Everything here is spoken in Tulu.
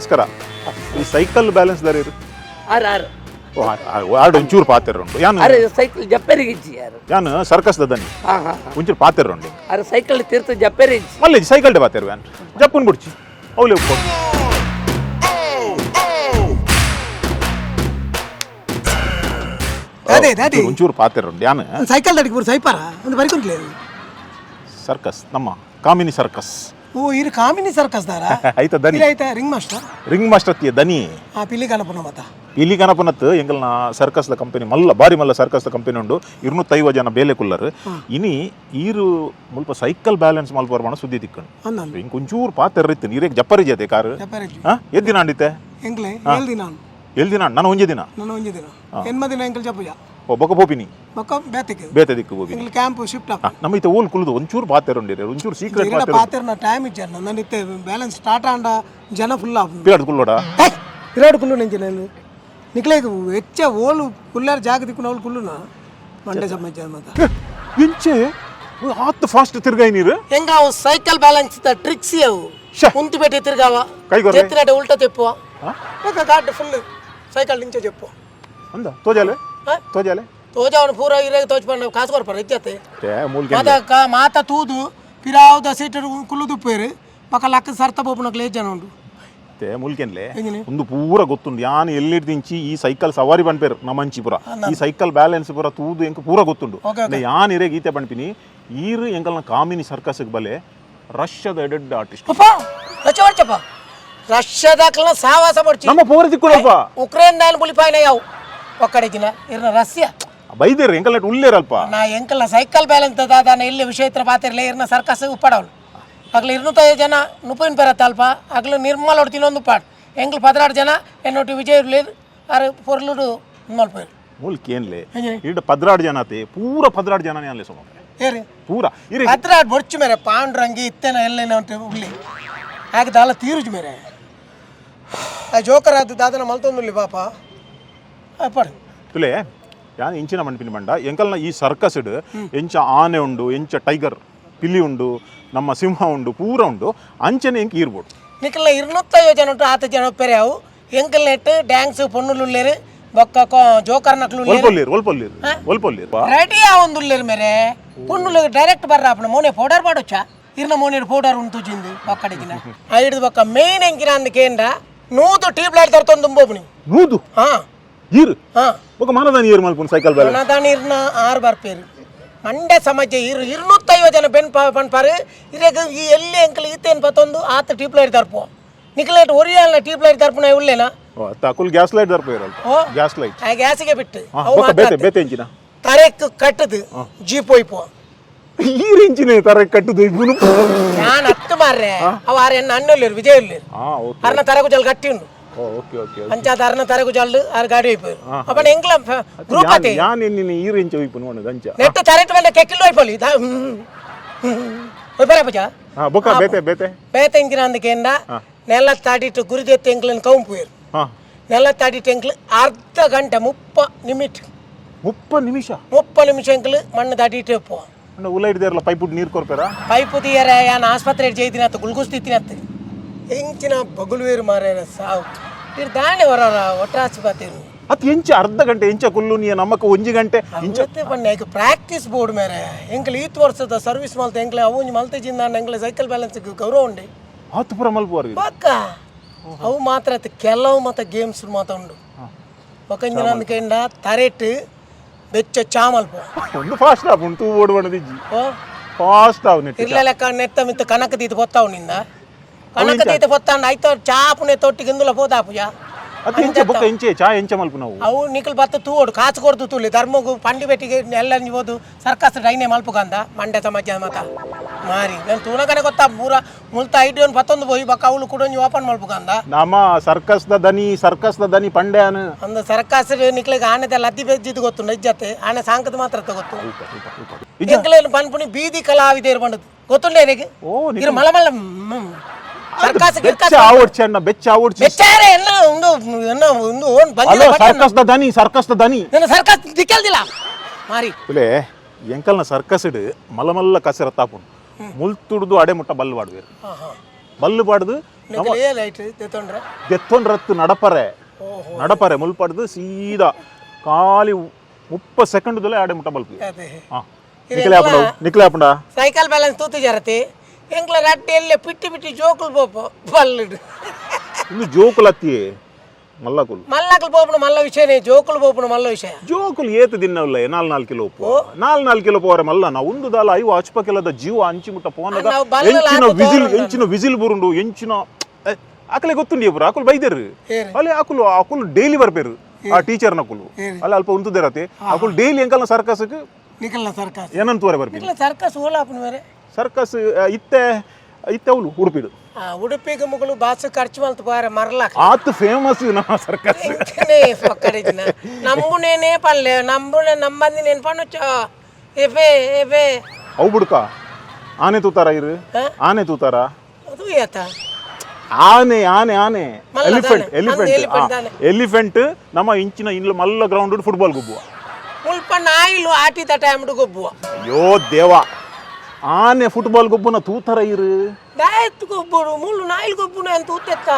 ನಮಸ್ಕಾರ. ಈ ಸೈಕಲ್ ಬ್ಯಾಲೆನ್ಸ್ ದಾರಿ ಆರು ಆರು ಆಡು ಒಂಚೂರು ಪಾತೆರ್ ಉಂಟು ಯಾನು. ಅರೆ ಸೈಕಲ್ ಜಪ್ಪೆರಿಗಿಜ್ಜಿ ಯಾರು. ಯಾನು ಸರ್ಕಸ್ ದನಿ. ಹಾ ಹಾ. ಒಂಚೂರು ಪಾತೆರ್ ಉಂಡು. ಅರೆ ಸೈಕಲ್ ತೀರ್ಥ ಜಪ್ಪೆರಿಜ್ಜಿ. ಮಲ್ಲ ಸೈಕಲ್ ಪಾತೆರ್ ವ್ಯಾನ್ ಜಪ್ಪುನ್ ಬುಡ್ಚಿ ಅವಲೇ ಉಪ್ಪು. ಅದೇ ಅದೇ. ಒಂಚೂರು ಪಾತೆರ್ ಉಂಟು ಯಾನು. ಸೈಕಲ್ ದಡಿಗೆ ಪೂರ ಸೈಪಾರ ಒಂದು ಬರಿಕೊಂಡ್ಲೇ. ಸರ್ಕಸ್ ನಮ್ಮ ಕಾಮಿನಿ ಸರ್ಕಸ್. ಓ, ಇರು ಕಾಮಿನಿ ಸರ್ಕಸ್ ದಾರ. ಆಯ್ತಾ ದನಿ. ಆಯ್ತಾ ring master. Ring master ತಿಯ ದನಿ. ಆ ಪಿಲಿ ಗಣಪನ ಮತ. ಇಲ್ಲಿ ಗಣಪನತ್ ಎಂಗಲ್ನ ಸರ್ಕಸ್ the company ಮಲ್ಲ ಬಾರಿ ಮಲ್ಲ circus the company ಉಂಡು. 250 ಜನ ಬೇಲೆ ಕುಲ್ಲರ್. ಇನಿ ಈರು ಮುಲ್ಪ ಸೈಕಲ್ ಬ್ಯಾಲೆನ್ಸ್ ಮಲ್ಪವರ್ ಮಾಡ ಸುದ್ದಿ ತಿಕ್ಕಂಡು. ಅಂದ. ಇಂಕ್ ಒಂಚೂರು ಪಾತೆರ್ ಇತ್ತು ನೀರೇಗ್ ಜಪ್ಪರಿ ಜತೆ ಕಾರು. ಜಪ್ಪರಿಜ್ಜಿ. ಹಾ, ಎದ್ದಿನ ಅಂಡಿತೆ? ಎಂಕ್ಲೆ ಏಳು ದಿನ. ಎಲ್ ದಿನ? ನಾನು ಒಂಜೆ ದಿನ. ನಾನು ಒಂಜಿ ದಿನ, ಎನ್ಮ ದಿನ ಎಂಕಲ್ ಜಪ್ಪುಜ. ಒಬ್ಬಕ ಪೋಪಿನಿ. ಬೊಕ್ಕ ಬೇತಿಕ್. ಬೇತೆ ದಿಕ್ಕು ಹೋಗಿ. ಎಂಕ್ಲೆ ಕ್ಯಾಂಪ್ ಶಿಫ್ಟ್ ಆಪ. ನಮ್ಮ ಇತ್ತೆ ಓಲ್ ಕುಲ್ದು ಒಂಚೂರು ಪಾತೆರ್ ಉಂಡಿರೆ ಒಂಚೂರು ಸೀಕ್ರೆಟ್. ಇರಡ ಪಾತೆರ್. ಪಾತೆರ್ನ ಟೈಮ್ ಇಜ್ಜಾರ ನನ್ನ ಇತ್ತೆ ಬ್ಯಾಲೆನ್ಸ್ ಸ್ಟಾರ್ಟ್ ಆಂಡ ಜನ ಫುಲ್ ಆಪು. ಪಿರಾಡ್ ಕುಲ್ಲೋಡ. ಇರೋಡು ಕುಲ್ಲು ನೆಂಚಿನ ನಿಕ್ಲೆ ಹೆಚ್ಚ ಓಲು ಕುಲ್ಲಾರ ಜಾಗ ದಿಕ್ಕುನ ಅವ್ಲು ಕುಲ್ಲುನ ಮಂಡೆ ಸಮಾಚಾರ ಮತ. ಇಂಚೆ ಆತ್ ಫಾಸ್ಟ್ ತಿರ್ಗಾಯಿ ನೀರು. ಹೆಂಗ ಅವು cycle balance tricks ಅವು. ಶ್ಯೆ. ಕುಂತು ಪೇಟೆ ತಿರ್ಗಾವ. ಕೈಗೊರ್ರೆ. ಎತ್ತಿನಡೆ ಉಲ್ಟಾ ತೆಪ್ಪುವ ಘಾಟ್ ಫುಲ್ ಸೈಕಲ್ ನಿಂಚೆ చెప్పು. ಅಂದ ತೋಜಾಲೆ. ಹಾ? ತೋಜಾಲೆ. ತೋಜಾವನು ಪೂರ ಇರಾಗ ತೋಚ್ ಕಾಸು ಕೊರ್ಪಾರ ಇಜ್ಜತೆ. ತೇ ಮೂಲ್ಕೆ. ಮಾತ ಮಾತ ತೂದು ಪಿರಾವ್ದ ಸೀಟ್ ಕುಲ್ಲುದು ಪೇರು ಪಕ್ಕ ಲಕ್ಕ ಸರ್ತ ಪೋಪುನಕ್ಲೆ ಜನ ಉಂಡು. ತೇ ಮೂಲ್ಕೆನ್ಲೆ. ಎಂಜಿನಿ? ಒಂದು ಪೂರ ಗೊತ್ತುಂಡು ಯಾನ್ ಎಲ್ಲಿಡ್ದಿಂಚಿ ಈ ಸೈಕಲ್ ಸವಾರಿ ಪನ್ಪೇರು ನಮ್ಮಂಚಿ ಪೂರ ಈ ಸೈಕಲ್ ಬ್ಯಾಲೆನ್ಸ್ ಪೂರ ತೂದು ಎಂಕ್ ಪೂರ ಗೊತ್ತುಂಡು. ಓಕೆ. ಯಾನ್ ಇರೇ ಗೀತೆ ಪನ್ಪಿನಿ ಈರು ಎಂಕಲ್ನ ಕಾಮಿನಿ ಸರ್ಕಸ್ಗೆ ಬಲೆ ರಷ್ಯಾದ ಎಡೆಡ್ ಆರ್ಟಿಸ್ಟ್. ಪಪ್ಪ ರಚ ರಷ್ಯಾದಾಕ್ಲನ ಸಾವಾಸ ಪಡ್ಚಿ. ನಮ್ಮ ಪೋರ ತಿಕ್ಕುಡಲ್ಪ. ಉಕ್ರೇನ್ ದಾನ್ ಬುಲಿಪಾಯ್ನ ಯಾವು ಒಕ್ಕಡೆಗಿನ ಇರ್ನ ರಷ್ಯಾ. ಬೈದೇರು ಎಂಕಲ್ನ ಉಳ್ಳೇರಲ್ಪ. ನಾ ಎಂಕಲ್ನ ಸೈಕಲ್ ಬ್ಯಾಲೆನ್ಸ್ ದಾದಾನ ಇಲ್ಲಿ ವಿಷಯ ಪಾತಿರ್ಲೆ ಇರ್ನ ಸರ್ಕಸ್ ಉಪ್ಪಡವಳು ಅಗ್ಲು 250 ಜನ ನುಪಿನ ಪೆರತ್ತ ಅಲ್ಪ ಅಗ್ಲು ನಿರ್ಮಲ ಹೊಡ್ ತಿನ್ನೊಂದು ಪಾಡ್ ಎಂಕ್ಲು 16 ಜನ ಎನ್ನೊಟ್ಟು ವಿಜಯ್ ಆರು ಪೊರ್ಲುಡು ಮಲ್ಪೇರು. ಮೂಲ್ಕೇನ್ಲೆ ಈಡ 16 ಜನ ಆತೆ ಪೂರ 16 ಜನ ಅಲ್ಲೇ ಸೊಮ. ಏರಿ. ಪೂರ ಇರೇ. 16 ಬೊಡ್ಚು ಮೇರೆ ಪಾಂಡುರಂಗಿ ಇತ್ತೇನ ಎಲ್ಲೇನ ಉಂಟು ಉಳ್ಳಿ ಆಗ ದಾಲ ತೀರುಜು ಮೇರೆ ಆ ಜೋಕರ್ ಅದು ದಾದನ ಮಲ್ತೊಂದುಲ್ಲಿ ಪಾಪ ಪಡು. ತುಲೆ ಯಾನ್ ಇಂಚಿನ ಮಣ್ಪಿನ ಬಂಡ ಎಂಕಲ್ನ ಈ ಸರ್ಕಸ್ ಎಂಚ ಆನೆ ಉಂಡು ಎಂಚ ಟೈಗರ್ ಪಿಲಿ ಉಂಡು ನಮ್ಮ ಸಿಂಹ ಉಂಡು ಪೂರ ಉಂಡು ಅಂಚನೆ ಎಂಕ್ ಈರ್ಬೋಡು. ನಿಕಲ್ನ 250 ಜನ ಉಂಟು ಆತ ಜನ ಪೆರೆಯಾವು ಎಂಕಲ್ ನೆಟ್ ಡ್ಯಾನ್ಸ್ ಪೊನ್ನುಲುಲ್ಲೇರು ಬೊಕ್ಕ ಜೋಕರ್ ನಕ್ಲು. ಒಲ್ಪೊಲ್ಲಿರು ಒಲ್ಪೊಲ್ಲಿರು ಒಲ್ಪೊಲ್ಲಿರು. ರೆಡಿ ಆವೊಂದುಲ್ಲೇರು ಮೇರೆ ಪೊನ್ನುಲು ಡೈರೆಕ್ಟ್ ಬರ್ರ ಅಪ್ಪನ ಮೋನೆ ಪೌಡರ್ ಪಾಡೊಚ್ಚ ಇರ್ನ ಮೋನೆ ಪೌಡರ್ ಉಂಟು ಜಿಂದು ಬೊಕ್ಕಡಿಗಿನ ಐಡ್ದು ಬೊಕ್ಕ ಮೇನ್ ಎಂಕಿನ ಅಂದ್ ಕೇಂದ್ರ 100 ಟ್ಯೂಬ್ ಲೈಟ್ ತರ್ತೊಂದು ತುಂಬೋಪುನಿ. ನೂದು? ಹಾ. ಈರು? ಹಾ. ఒక ಮಾನದಾನಿ ಏರು ಮಲ್ಪುನ್ ಸೈಕಲ್ ಬ್ಯಾಲೆನ್ಸ್. ಮನದಾನಿ ಇರ್ನ ಆರು ಬರ್ಪೇರು ಮಂಡ್ಯ ಸಮಾಜ ಇರು 250 ಜನ ಬೆನ್ ಪನ್ಪಾರು ಇರೇಗ ಈ ಎಲ್ಲಿ ಎಂಕಲ್ ಈತೇನು ಪತ್ತೊಂದು ಆತ ಟ್ಯೂಬ್ ಲೈಟ್ ತರ್ಪು ನಿಕಲೇಟ್ ಒರಿಯಾಲ್ನ ಟ್ಯೂಬ್ ಲೈಟ್ ತರ್ಪುನ ಉಲ್ಲೇನಾ. ಅಕುಲ್ ಗ್ಯಾಸ್ ಲೈಟ್ ದರ್ಪೇರಲ್ಪ. ಓ. Gas light. ಆ ಗ್ಯಾಸಿಗೆ ಬಿಟ್ಟು ಅವು ಬೊಕ್ಕ ಮಾತ್ರ ಬೇತೆ ಬೇತೆ ಎಂಚಿನ. ತರೆಕ್ ಕಟ್ಟದು ಜೀಪ್ ಹೋಯ್ಪು. ಈರು ಇಂಚಿನ ತರ ಕಟ್ಟುದು ಇಬ್ಬನು. ನಾನು ಹತ್ತು ಮಾರ್ರೆ ಅವ ಆರ್ ಎನ್ನ ಅಣ್ಣಲ್ಲೇರು ವಿಜಯ್ ಉಲ್ಲೇರು. ಹಾ ಓಕೆ. ಅರ್ನ ತರಗು ಜಲ್ ಗಟ್ಟಿ ಉಂಡು. Okay okay. ಅಂಚಾದ ಅರ್ನ ತರಗು ಜಲ್ಲು ಆರ್ ಗಾಡಿ ಹೋಯ್ಪು ಅಪ್ಪನ ಎಂಕ್ಲ ಗ್ರೂಪ್ ಅತೆ. ಯಾನ್ ಎನ್ನಿನ ಈರು ಇಂಚ ಹೋಯ್ಪುನು ಅಣ್ಣದು ಅಂಚ. ನೆಟ್ಟ ತರೆಟ್ ಬಂದ ಕೆಕ್ಕಿಲ್ ಹೋಯ್ಪೊಲಿ ಹೋಯ್ಪರ ಪೂಜಾ. ಹಾ ಬೊಕ್ಕ ಬೇತೆ ಬೇತೆ. ಬೇತೆ ಎಂಕಿನ ಅಂದಕೇಂಡ ನೆಲ ತಾಡಿಟ್ಟು ಗುರುದೆತ್ತ ಎಂಕ್ಲನ್ ಕೌಂಪುಯರು. ನೆಲ ತಾಡಿಟ್ಟು ಎಂಕ್ಲು ಅರ್ಧ ಗಂಟೆ 30 ನಿಮಿಟ್. 30 ನಿಮಿಷ? 30 ನಿಮಿಷ ಎಂಕ್ಲು ಮಣ್ಣು ದಾಟಿಟ್ಟು ಪೋ. ಅಣ್ಣ ಉಲ್ಲ ಹಿಡ್ದೇರಲ್ಲ ಪೈಪ್ ನೀರು ಕೊರ್ಪೇರಾ? ಪೈಪು ತೀಯರ ಯಾನ್ ಆಸ್ಪತ್ರೆ ಜೈದಿನತ್ತು ಗುಲ್ಗುಸ್ ತಿತ್ತಿನತ್ತು ಎಂಚಿನ ಬಗುಲ್ವೇರು ಮಾರೇನ ಸಾವು ಇರ್ ದಾನೆ ಹೊರ ಒಟ್ರಾಸ್ಪತ್ರೆ. ಅತ್ ಎಂಚ ಅರ್ಧ ಗಂಟೆ ಎಂಚ ಕುಲ್ಲು ನೀ ನಮ್ಮಕ್ಕ ಒಂಜಿ ಗಂಟೆ ಇಂಚ. ಪನ್ನೆ ಪ್ರಾಕ್ಟೀಸ್ ಬೋರ್ಡ್ ಮೇರೆ ಎಂಕ್ಲು ಈತ್ ವರ್ಷದ ಸರ್ವಿಸ್ ಮಲ್ತೆ ಎಂಕ್ಲೆ ಅವು ಒಂಜಿ ಮಲ್ತೆ ಜಿಂದ ಎಂಕ್ಲೆ ಸೈಕಲ್ ಬ್ಯಾಲೆನ್ಸ್ ಗೌರವ ಉಂಡೆ. ಆತು ಪೂರ ಮಲ್ಪುವಾರು. ಪಕ್ಕ ಅವು ಮಾತ್ರ ಅತ್ ಕೆಲವು ಮತ ಗೇಮ್ಸ್ ಮಾತ ಉಂಡು ಒಕ್ಕಂಜಿನ ತರೆಟ್ ಬೆಚ್ಚ ಚಾಮಲ್ಪ. ಒಂದು ಫಾಸ್ಟ್ ಆಪುಂಡು ತೂ ಓಡುವಣದಿಜ್ಜಿ. ಓ. ಫಾಸ್ಟ್ ಆವು ನೆಟ್. ಇರ್ಲ ಲೆಕ್ಕ ನೆತ್ತ ಮಿತ್ತ ಕನಕ ದೀತ ಪೊತ್ತಾವು ನಿಂದ ಕನಕ ದೀತ ಪೊತ್ತಾಂಡ ಐತ ಚಾಪುನೆ ತೊಟ್ಟಿಗೆ ಇಂದುಲ ಪೋದಾಪುಜ. ಅತ್ ಎಂಚ ಬೊಕ್ಕ ಎಂಚೆ ಚಾ ಎಂಚ ಮಲ್ಪು ನಾವು. ಅವು ನಿಕಲ್ ಬತ್ತ ತೂವೋಡು ಕಾಸು ಕೊಡ್ದು ತೂಲಿ ಧರ್ಮಗು ಪಂಡಿ ಬೆಟ್ಟಿಗೆ ಎಲ್ಲ ಹೋದು ಸರ್ಕಸ್ ಡೈನೆ ಮಲ್ಪುಗಂದ ಮಂಡ್ಯ ಸಮಾಜ ಮತ ಮಾರಿ ನಾನು ತೂನಕನೆ ಗೊತ್ತಾ ಮೂರ ಮುಲ್ತ ಐಡಿ ಒಂದು ಪತ್ತೊಂದು ಪೋಯಿ ಬೊಕ್ಕ ಅವಳು ಕೂಡ ಒಂಜಿ ಓಪನ್ ಮಲ್ಪುಗಂದ. ನಮ್ಮ ಸರ್ಕಸ್ the ದನಿ ಸರ್ಕಸ್ the ದನಿ ಪಂಡ್ಯಾನ್. ಅಂದ ಸರ್ಕಸ್ ನಿಕ್ಲೆಗ್ ಆನೆದ ಲದ್ದಿ ಬೆಜ್ಜಿದ್ ಗೊತ್ತು ನಜ್ಜತೆ ಆನೆ ಸಾಂಕದ ಮಾತ್ರ ಗೊತ್ತು. ಎಂಕ್ಲೇನು ಪನ್ಪುನಿ ಬೀದಿ ಕಲಾವಿದೇರು ಪಂಡದು ಗೊತ್ತುಂಡೆ ನಿನಗೆ? ಓ. ಇರು ಮಲ್ಲ ಮಲ್ಲ ಸರ್ಕಸ್. ಬೆಚ್ಚ ಆವಡ್ಚಿ ಅಣ್ಣ ಬೆಚ್ಚ ಆವಡ್ಚಿ. ಬೆಚ್ಚಾರೆ ಎನ್ನ ಉಂದು ಎನ್ನ ಉಂದು ಓನ್ ಹಲೋ. ಬಂದಿಲ್ಲ. ಸರ್ಕಸ್ the ದನಿ ಸರ್ಕಸ್ the ದನಿ. ನನ್ನ ಸರ್ಕಸ್ ದಿಕ್ಕಲ್ದಿಲ್ಲ ಮಾರಿ. ತುಲೆ ಎಂಕಲ್ನ ಸರ್ಕಸ್ ಮಲ್ಲ ಮಲ್ಲ ಕಸರತ್ ಆಪುಂಡು ಮುಲ್ತುಡ್ದು ಅಡೆ ಮುಟ್ಟ ಬಲ್ಲು ಪಾಡುವೆರು. ಬಲ್ಲು ಪಾಡ್ದು ನಿಕುಲು ಏ ಲೈಟ್ ದೆತ್ತೊಂಡ್ರೆ? ದೆತ್ತೊಂಡ್ರತ್ತು ನಡಪರೆ. ಓಹೋ. ನಡಪರೆ ಮುಲ್ಪಡ್ದು ಸೀದಾ ಖಾಲಿ 30 ಸೆಕೆಂಡ್ ದೊಲೆ ಆಡೆ ಮುಟ್ಟ ಬಲ್ಪು. ಅದೇ. ಹಾ, ನಿಕ್ಲೆ ಆಪುಂಡ, ನಿಕ್ಲೆ ಆಪುಂಡ. ಸೈಕಲ್ ಬ್ಯಾಲೆನ್ಸ್ ತೂತು ಜರತಿ. ಎಂಕ್ಲ ರಡ್ಡೆ ಎಲ್ಲೆ ಪಿಟ್ಟಿ ಪಿಟ್ಟಿ ಜೋಕುಲು ಪೋಪು ಬಲ್ಲಿಡು. ಇನ್ನು ಜೋಕುಲತ್ತಿ, ಮಲ್ಲಕುಲು. ಮಲ್ಲಕುಲು ಪೋಪುನು ಮಲ್ಲ ವಿಷಯನೇ, ಜೋಕುಲು ಪೋಪುನು ಮಲ್ಲ ವಿಷಯ. ಜೋಕುಲು ಏತು ದಿನವಲ್ಲ, ನಾಲ್ ನಾಲ್ ಕಿಲೋ ಉಪ್ಪು, ನಾಲ್ ನಾಲ್ ಕಿಲೋ ಪೋರೆ ಮಲ್ಲ. ನಾವು ಒಂದು ದಾಲ ಐವ ಅಚ್ಪ ಕಿಲೋದ ಜೀವ ಅಂಚಿ ಮುಟ್ಟ ಪೋನಗ ನಾವು ಬಲ್ಲಲ್ ಎಂಚಿನ ಹಾಕು ವಿಸಿಲ್ ತೋರುಂಡು. ಎಂಚಿನ ವಿಸಿಲ್ ಬುರುಂಡು ಎಂಚಿನ. ಏ, ಆಕಲೆ ಗೊತ್ತುಂಡಿ ಪುರ ಆಕುಲು ಬೈದೇರು. ಏರು? ಅಲ್ಲಿ ಆಕುಲು ಆಕುಲು ಡೈಲಿ ಬರ್ಪೇರು. ಆ ಟೀಚರ್ ನಕುಲು ಅಲ್ಲಿ ಅಲ್ಪ ಉಂತುದೇರತೆ. ಆಕುಲು ಡೈಲಿ ಎಂಕಲ್ನ ಸರ್ಕಸ್ಗೆ. ನಿಕಲ್ನ ಸರ್ಕಸ್? ಏನಂತ ತೋರೆ ಬರ್ಪಿ. ನಿಕಲ್ನ ಸರ್ಕಸ್ ಓಲ ಆಪುನು ಮೇರೆ? ಸರ್ಕಸ್ ಇತ್ತೆ ಇತ್ತೆ ಅವಳು ಉಡುಪಿಡು. ಆ ಉಡುಪಿಗೆ ಮುಗುಲು ಬಾಸು ಖರ್ಚು ಮಲ್ತು ಪೋರೆ ಮರ್ಲಾಕ. ಆತು ಫೇಮಸ್ ನಮ್ಮ ಸರ್ಕಸ್. ಇಂಚನೇ ಪಕ್ಕಡಿಜಿನ ನಂಬುನೇನೆ ಪಲ್ಲೆ ನಂಬುನೆ ನಂಬಂದಿ ನೆನ್ಪಣ್ಣು ಎಫೆ ಎಫೆ. ಅವು ಬುಡ್ಕ ಆನೆ ತೂತಾರ ಇರು? ಹಾ? ಆನೆ ತೂತಾರ? ಅದು ಏತ? ಆನೆ ಆನೆ ಆನೆ. ಮಲ್ಲ ಎಲಿಫೆಂಟ್. ತಾನೆ. ಅಂದು ಎಲಿಫೆಂಟ್. ಎಲಿಫೆಂಟ್ ತಾನೆ. ಎಲಿಫೆಂಟ್ ನಮ್ಮ ಇಂಚಿನ ಇನ್ನು ಮಲ್ಲ ಗ್ರೌಂಡ್ ಫುಟ್ಬಾಲ್ ಗುಬ್ಬುವ. ಮುಲ್ಪ ನಾಯಿಲು ಆಟಿದ ಟೈಮ್ಡು ಗೊಬ್ಬುವ. ಅಯ್ಯೋ ದೇವ, ಆನೆ ಫುಟ್ಬಾಲ್ ಗೊಬ್ಬುನ ತೂತರ ಇರು? ದಾಯತ್ ಗೊಬ್ಬುಡು ಮುಳ್ಳು ನಾಯಿಲು ಗೊಬ್ಬುನ ಅಂತ ಊತೆತ್ತ.